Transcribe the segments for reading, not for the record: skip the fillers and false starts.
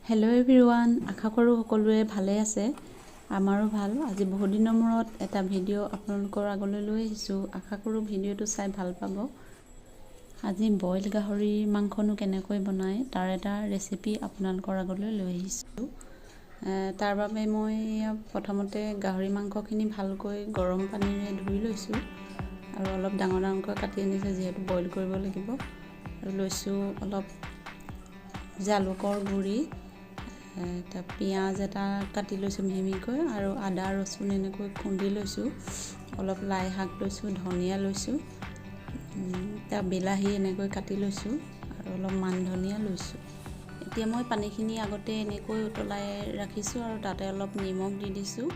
Hello' everyone, আশা কৰোঁ সকলোৱে ভালে আছে। আমাৰো ভাল। আজি বহুত দিনৰ মূৰত এটা ভিডিঅ' আপোনালোকৰ আগলৈ লৈ আহিছোঁ। আশা কৰোঁ ভিডিঅ'টো চাই ভাল পাব। আজি বইল গাহৰি মাংসনো কেনেকৈ বনায় তাৰ এটা ৰেচিপি আপোনালোকৰ আগলৈ লৈ আহিছোঁ। তাৰ বাবে মই প্ৰথমতে গাহৰি মাংসখিনি ভালকৈ গৰম পানীৰে ধুই লৈছোঁ আৰু অলপ ডাঙৰ ডাঙৰকৈ কাটি আনিছোঁ, যিহেতু বইল কৰিব লাগিব। আৰু লৈছোঁ অলপ জালুকৰ গুড়ি, পিঁয়াজ এটা কাটি লৈছোঁ মিহি মিহিকৈ, আৰু আদা ৰচুন এনেকৈ খুন্দি লৈছোঁ, অলপ লাই শাক লৈছোঁ, ধনিয়া লৈছোঁ, তাৰ বিলাহী এনেকৈ কাটি লৈছোঁ, আৰু অলপ মান ধনিয়া লৈছোঁ। এতিয়া মই পানীখিনি আগতে এনেকৈ উতলাই ৰাখিছোঁ আৰু তাতে অলপ নিমখ দি দিছোঁ।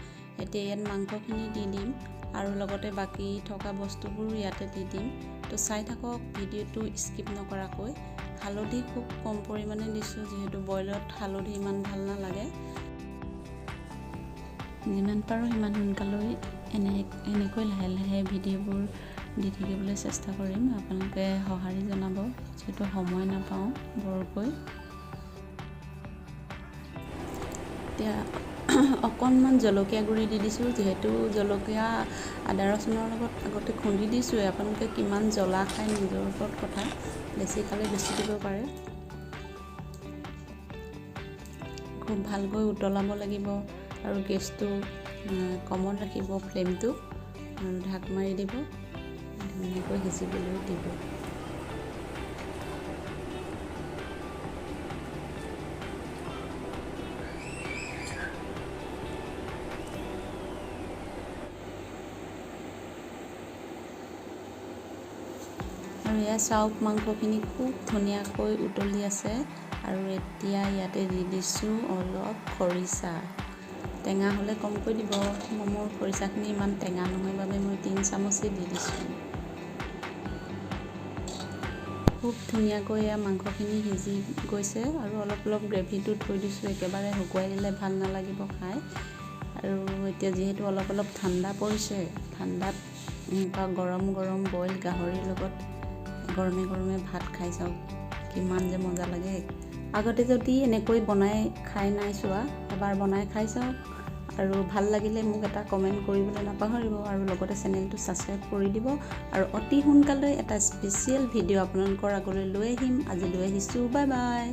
এতিয়া ইয়াত মাংসখিনি দি দিম আৰু লগতে বাকী থকা বস্তুবোৰো ইয়াতে দি দিম। তো চাই থাকক ভিডিঅ'টো স্কিপ নকৰাকৈ। হালধি খুব কম পৰিমাণে দিছোঁ, যিহেতু বইলত হালধি ইমান ভাল নালাগে। যিমান পাৰোঁ সিমান সোনকালে এনেকৈ লাহে লাহে ভিডিঅ'বোৰ দি থাকিবলৈ চেষ্টা কৰিম। আপোনালোকে সঁহাৰি জনাব, যিহেতু সময় নাপাওঁ বৰকৈ। এতিয়া অকণমান জলকীয়া গুড়ি দি দিছোঁ, যিহেতু জলকীয়া আদা ৰচুনৰ লগত আগতে খুন্দি দিছোঁৱেই। আপোনালোকে কিমান জ্বলা খায় নিজৰ ওপৰত কথা, বেছি খালে বেছি দিব পাৰে। খুব ভালকৈ উতলাব লাগিব আৰু গেছটো কমত ৰাখিব, ফ্লেমটো, আৰু ঢাক মাৰি দিব, ধুনীয়াকৈ সিজিবলৈ দিব। আৰু এয়া চাওক, মাংসখিনি খুব ধুনীয়াকৈ উতলি আছে। আৰু এতিয়া ইয়াতে দি দিছোঁ অলপ খৰিচা। টেঙা হ'লে কমকৈ দিব, মোৰ খৰিচাখিনি ইমান টেঙা নহয় বাবে মই 3 চামুচেই দি দিছোঁ। খুব ধুনীয়াকৈ এয়া মাংসখিনি সিজি গৈছে আৰু অলপ অলপ গ্ৰেভিটো থৈ দিছোঁ, একেবাৰে শুকুৱাই দিলে ভাল নালাগিব খাই। আৰু এতিয়া যিহেতু অলপ অলপ ঠাণ্ডা পৰিছে, ঠাণ্ডাত এনেকুৱা গৰম গৰম বইল গাহৰিৰ লগত গৰমে গৰমে ভাত খাই চাওক কিমান যে মজা লাগে। আগতে যদি এনেকৈ বনাই খাই নাই চোৱা, এবাৰ বনাই খাই চাওক আৰু ভাল লাগিলে মোক এটা কমেণ্ট কৰিবলৈ নাপাহৰিব আৰু লগতে চেনেলটো ছাবস্ক্ৰাইব কৰি দিব। আৰু অতি সোনকালে এটা স্পেচিয়েল ভিডিঅ' আপোনালোকৰ আগলৈ লৈ আহিম। আজি লৈ আহিছোঁ, বাই বাই।